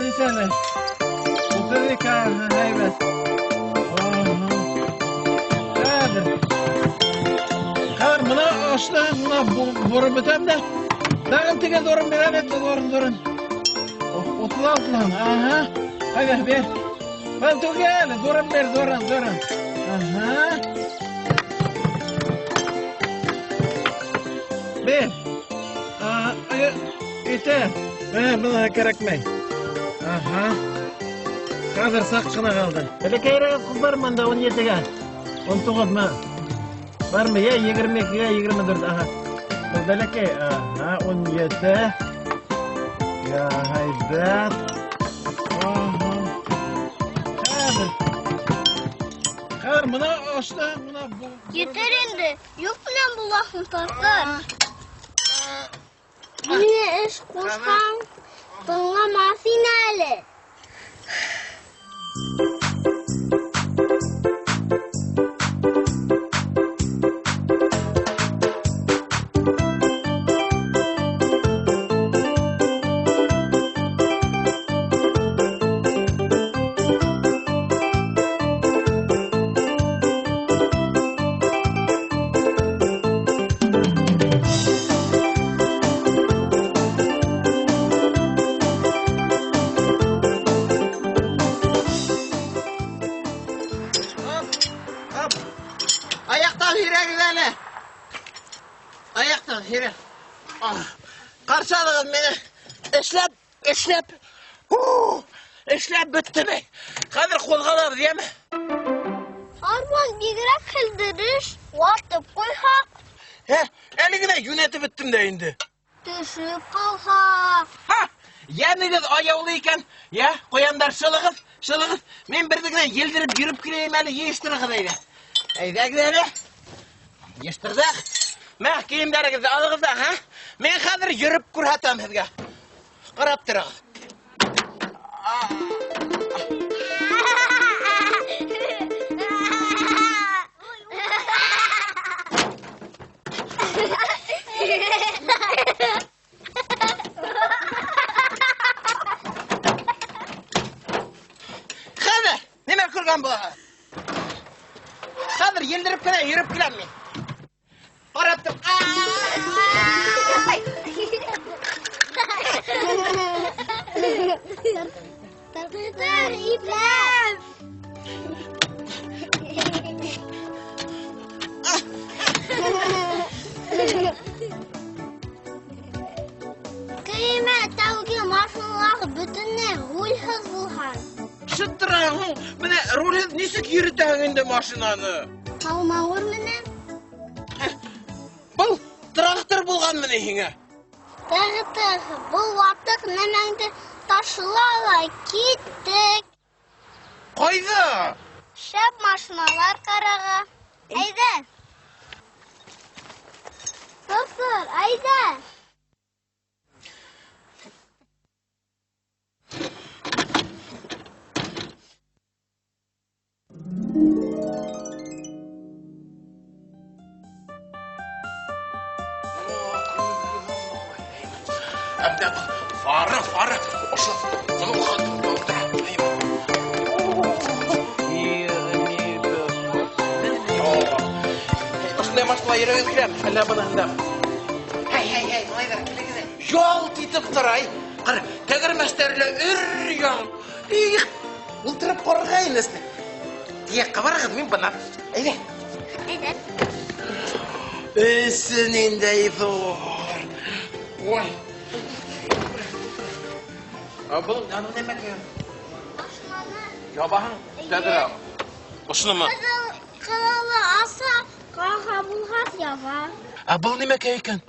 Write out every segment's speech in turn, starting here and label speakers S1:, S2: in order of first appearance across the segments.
S1: нисәле? 32, һәйбәт. Хәҙер. Хәҙер мына ошоно мына бороп бөтәм дә. Тағын теге ҙурын бирәм, ҙурын. 36-лыһын, аһа. Әйҙә, бир. Был түгел, ҙурын бир, ҙурын. Аһа. Бир. Итә. Бына кәрәкмәй. Аһа. Хәҙер саҡ ҡына ҡалды. Бәләкәйерәк ҡыҙ бармы анда 17-гә? 19-мы? Бармы? Йә, 22-гә, 24. Аһа. Был бәләкәй. Аһа, 17. Я, һәйбәт. Аһа. Хәҙер. Хәҙер мына ошоно, мына бу.
S2: Етер инде. Юҡ менән булаһың, тартыр. Мине эш ҡушһаң, тыңламаҫ ине әле.
S1: Ҡаршы алығыҙ мине. Эшләп, эшләп. Эшләп бөттөм. Хәҙер ҡуҙғалабыҙ, йәме?
S2: Арбан бигерәк хәлдереш, ватып ҡуйһа.
S1: Әле генә йүнәтеп бөттөм дә инде.
S2: Төшөп ҡалһа.
S1: Һа, йәнегеҙ аяулы икән. Йә, ҡуяндар, шылығыҙ, шылығыҙ. Мин берҙе генә елдереп йөрөп киләйем әле, йыйыштырығыҙ әйҙә. Әйҙәгеҙ әле. Йыйыштырҙыҡ. Мә, кейемдәрегеҙҙе алығыҙ ҙа, һа? Мин хәҙер йөрөп күрһәтәм һеҙгә. Ҡарап тороғоҙ. Хәҙер, нимә күргән булаһығыҙ? Хәҙер елдереп кенә йөрөп киләм мин. Ҡарап тор.
S2: Тартыр, ипләп. Көймә тәүге машиналар бөтөнләй рулһыҙ булған.
S1: Шытраң, менә рулһыҙ нисек йөрөтәһең инде машинаны?
S2: Һалмауыр менән.
S1: Был трактор булғанмы ни һиңә?
S2: Тағы, был ватыҡ нәмәңде ташла ла киттек.
S1: Ҡайҙа?
S2: Шәп машиналар ҡараға. Әйҙә. Тотор, әйҙә.
S1: Әбдә был фары, фары. Ошо, Ошондай машинала йөрөгөҙ киләме? Әллә быныһында? Һәй, һәй, һәй, малайҙар, килегеҙ. Ялт итеп тора, ай. Ҡара, тәгәрмәстәре лә өр-яңы. Их, ултырып ҡарарға инде өҫтөнә. Тияҡҡа барығыҙ, мин бынан. Әйҙә.
S2: Әйҙә.
S1: Эсе ниндәй ҙур. Ой. Ә был аның нәмәкәй?
S2: Машинаны.
S1: Ябаһың, тәҙрә. Ошономы?
S2: Ҡыҙыл ҡылалы аса, ҡаға булғас яба.
S1: Ә был нәмәкәй икән?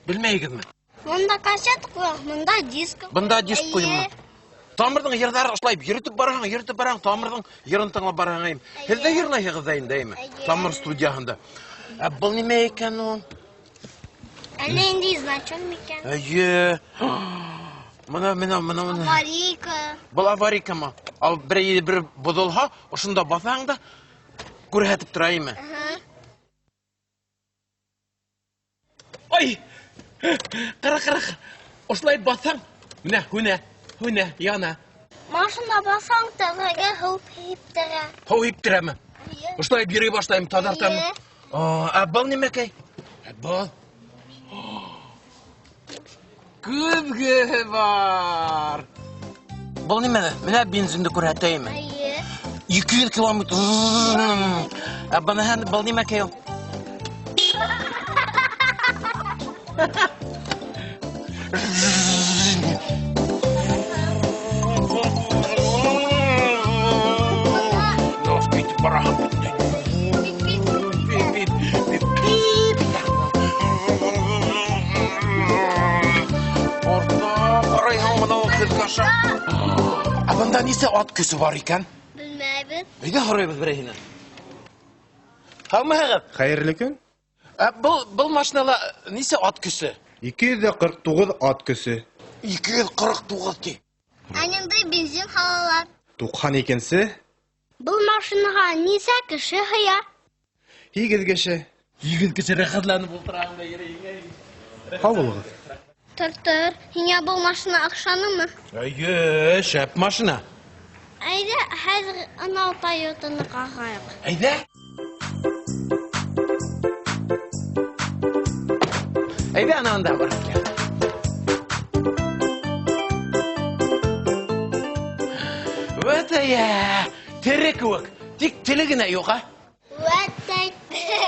S1: Белмәйегеҙме?
S2: Бында кассет ҡуяҡ, бында диск.
S1: Бында диск ҡуйыммы?
S2: Эйе.
S1: Тамырҙың йырҙары ошолай йөрөтөп бараһың, йөрөтөп бараһың, тамырҙың йырын тыңлап бараһың, әйме?
S2: Эйе.
S1: Һеҙ ҙә йырлайһығыҙ ҙа инде, әйме?
S2: Эйе.
S1: Тамыр студияһында. Ә был нимә икән ул?
S2: Әллә инде значок микән?
S1: Эйе. Мына, мына, мына, мына.
S2: Аварийка.
S1: Был аварийкамы? Ал бер боҙолһа, ошонда баҫаһың да күрһәтеп тора, әйме?
S2: Аһа.
S1: Ай! Ҡара, ҡара. Ошолай баҫһаң, менә һүнә, Һүнә, яна.
S2: Машина басаң, тәҙрәгә һыу һиптерә.
S1: Һыу һиптерәме?
S2: Эйе.
S1: Ошолай йөрөй башлайым, таҙартам.
S2: Эйе.
S1: Ә был нимәкәй? Ә был? Көҙгөһө бар. Был нимә? Менә бензинды күрһәтәйме?
S2: Эйе.
S1: 200 километр. Ә быныһы был нимәкәй ул? Нос китеп бара. Пип, пип, пип, пип. Орта, ҡарайһың бынау көҙгө аша. Ә бында нисә ат көсө бар икән?
S2: Белмәйбеҙ.
S1: Әйҙә һорайбыҙ берәйһенән. Һаумыһығыҙ?
S3: Хәйерле көн.
S1: Ә был машинала нисә ат көсө?
S3: 249 ат көсө.
S1: 249 ти.
S2: Ә ниндәй бензин һалалар?
S3: 92-нсе.
S2: Был машинаға нисә кеше һыя?
S3: 8 кеше.
S1: 8 кеше рәхәтләнеп ултыра анда йөрөй.
S3: Һау булығыҙ.
S2: Тор, тор. Һиңә был машина оҡшанымы?
S1: Эйе, шәп машина.
S2: Әйҙә, хәҙер анау Тойотаны ҡағайыҡ.
S1: Әйҙә. Әйҙә, анауында барып кил. Вәт әйә, тере кеүек. Тик теле генә юҡ, ә?
S2: Вәт әйтте.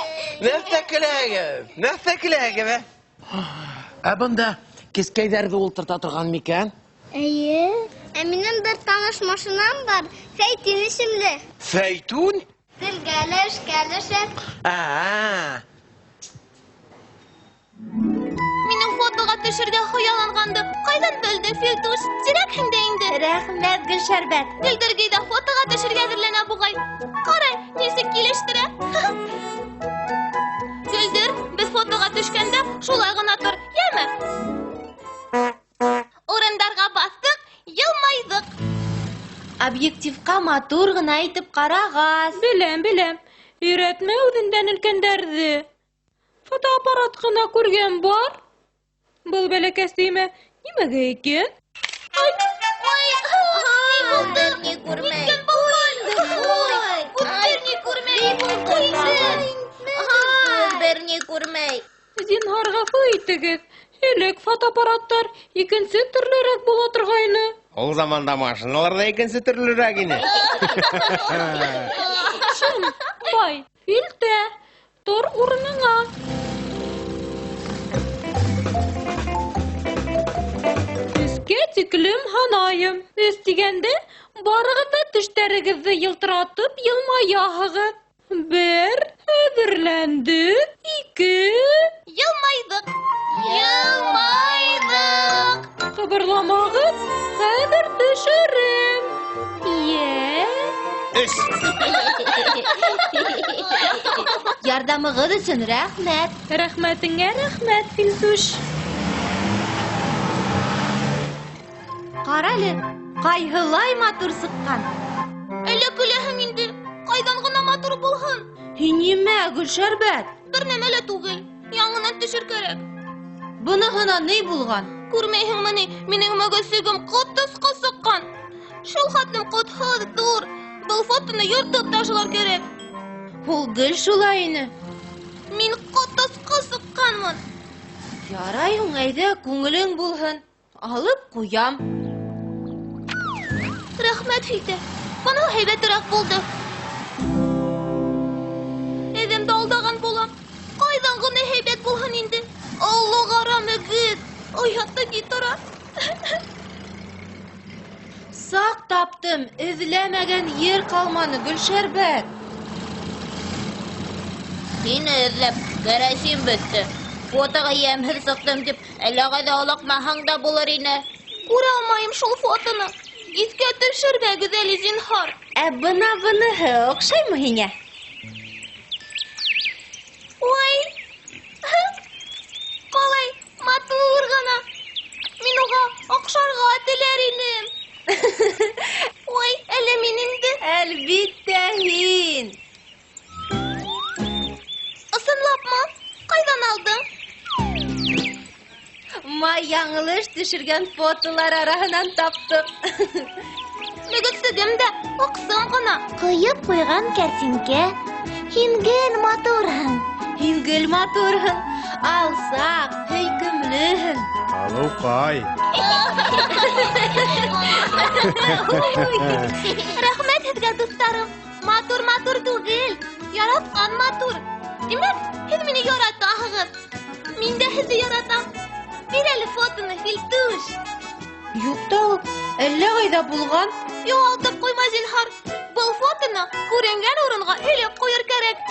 S1: Нәрсә көләһегеҙ? Нәрсә көләһегеҙ, ә? Ә бында кескәйҙәрҙе ултырта торған микән?
S2: Эйе. Ә минең бер таныш машинам бар, Фәйтүн исемле.
S1: Фәйтүн?
S2: Телгә лә, эшкә лә шәп.
S1: Ә-ә.
S4: Минең фотоға төшөргә хыялланғанды ҡайҙан белде Филтуш? Зирәкһең дә инде.
S5: Рәхмәт, Гөлшәрбәт.
S4: Гөлдөргөй ҙә фотоға төшөргә әҙерләнә буғай. Ҡарай, нисек килештерә. Гөлдөр, беҙ фотоға төшкәндә шулай ғына тор, йәме? Урындарға баҫтыҡ, йылмайҙыҡ.
S5: Объективҡа матур ғына итеп ҡарағас.
S6: Беләм, беләм. Өйрәтмә үҙеңдән өлкәндәрҙе. Фотоаппарат ҡына күргән бар. Был бәләкәс төймә нимәгә икән?
S4: Ай, ай, ни булды?
S2: Ни күрмәй.
S4: Ниткән был хәл?
S2: Ой,
S4: Ут бер ни күрмәй.
S2: Ни булды?
S4: Ай.
S2: Бер ни күрмәй.
S6: Зинһар, ғәфү итегеҙ. Элек фотоаппараттар икенсе төрлөрәк була торғайны.
S7: Ул заманда машиналар ҙа икенсе төрлөрәк ине.
S6: Шым, бай, филтә, тор урыныңа. Өскә тиклем һанайым. Өс тигәндә барығыҙ ҙа тештәрегеҙҙе йылтыратып йылмаяһығыҙ. Бер, әҙерләндек, ике.
S4: Йылмайҙыҡ. Йылмайҙыҡ.
S6: Ҡыбырламағыҙ, хәҙер төшөрөм. Йә.
S7: Өс.
S5: Ярҙамығыҙ өсөн рәхмәт.
S6: Рәхмәтеңә рәхмәт, Филтүш.
S5: Ҡара әле, ҡайһылай матур сыҡҡан.
S4: Әллә көләһең инде, ҡайҙан ғына матур булһын?
S5: Һин нимә, Гөлшәрбәт?
S4: Бер нәмә лә түгел, яңынан төшөр кәрәк.
S5: Быныһына ни булған?
S4: Күрмәйһеңме ни, минең мөгөҙсөгөм ҡот осҡос сыҡҡан. Шул хәтлем ҡотһоҙ, ҙур. Был фотоны йыртып ташлар кәрәк.
S5: Ул гел шулай ине.
S4: Мин ҡот осҡос сыҡҡанмын.
S5: Ярай һуң, әйҙә, күңелең булһын. Алып ҡуям.
S4: Рәхмәт, Филтә. Быныһы һәйбәтерәк булды. Әҙәмде алдаған булам. Ҡайҙан ғына һәйбәт булһын инде? Оло ҡара мөгөҙ. Оятты ни тора?
S5: Саҡ таптым, эҙләмәгән ер ҡалманы, Гөлшәрбәт.
S8: Һине эҙләп, кәрәсин бөттө. Фотоға йәмһеҙ сыҡтым тип, әллә ҡайҙа олаҡмаһаң да булыр ине.
S4: Күрә алмайым шул фотоны. Иҫкә төшөрмәгеҙ әле, зинһар.
S5: Ә бына быныһы оҡшаймы һиңә?
S4: Ой! Ҡалай матур ғына. Мин уға оҡшарға теләр инем. Ой, әллә мин инде?
S5: Әлбиттә һин.
S4: Ысынлапмы? Ҡайҙан алдың?
S5: Май яңылыш төштө. төшөргән фотолар араһынан таптыҡ.
S4: Мөгөҙсөгөм дә ыҡсым ғына.
S2: Ҡойоп ҡуйған кәртинкә. Һин гел матурһың.
S5: Һин гел матурһың, алсаҡ, һөйкөмлөһөң.
S3: Һылыуҡай.
S4: Рәхмәт һеҙгә, дуҫтарым. Матур-матур түгел, яратҡан матур. Тимәк, һеҙ мине яратаһығыҙ. Мин дә һеҙҙе яратам. Бир әле фотоны, Филтүш.
S5: Юҡ та ул, әллә ҡайҙа булған.
S4: Юғалтып ҡуйма, зинһар. Был фотоны күренгән урынға элеп ҡуйыр кәрәк.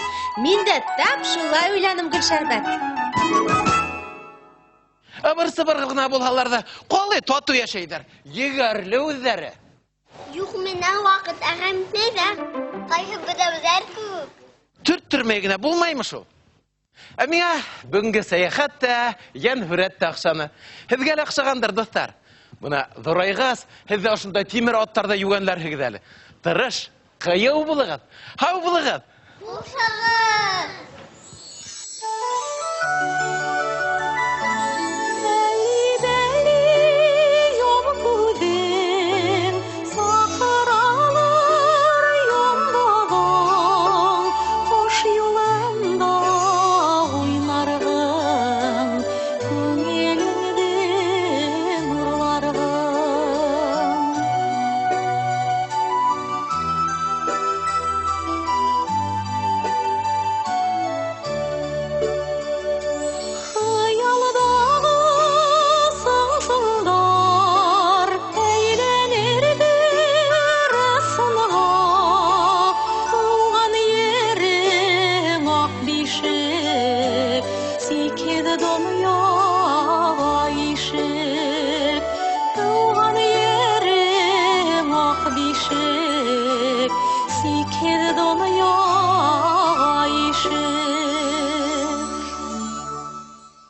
S5: Мин дә тап шулай уйланым, Гөлшәрбәт.
S1: Ыбыр-сыбыр ғына булһалар ҙа, ҡалай татыу йәшәйҙәр. Егәрле үҙҙәре.
S2: Юҡ менән ваҡыт ағам итмәй ҙә. Ҡайһы берәүҙәр кеүек.
S1: Төрттөрмәй генә булмаймы шул? Ә миңа бөгөнгө сәйәхәт тә, йән һүрәт тә оҡшаны. Һеҙгә лә оҡшағандыр, дуҫтар. Бына ҙурайғас, һеҙ ҙә ошондай тимер аттарҙа йүгәнләрһегеҙ әле. Тырыш, ҡыйыу булығыҙ, һау булығыҙ.
S2: Хушығыҙ.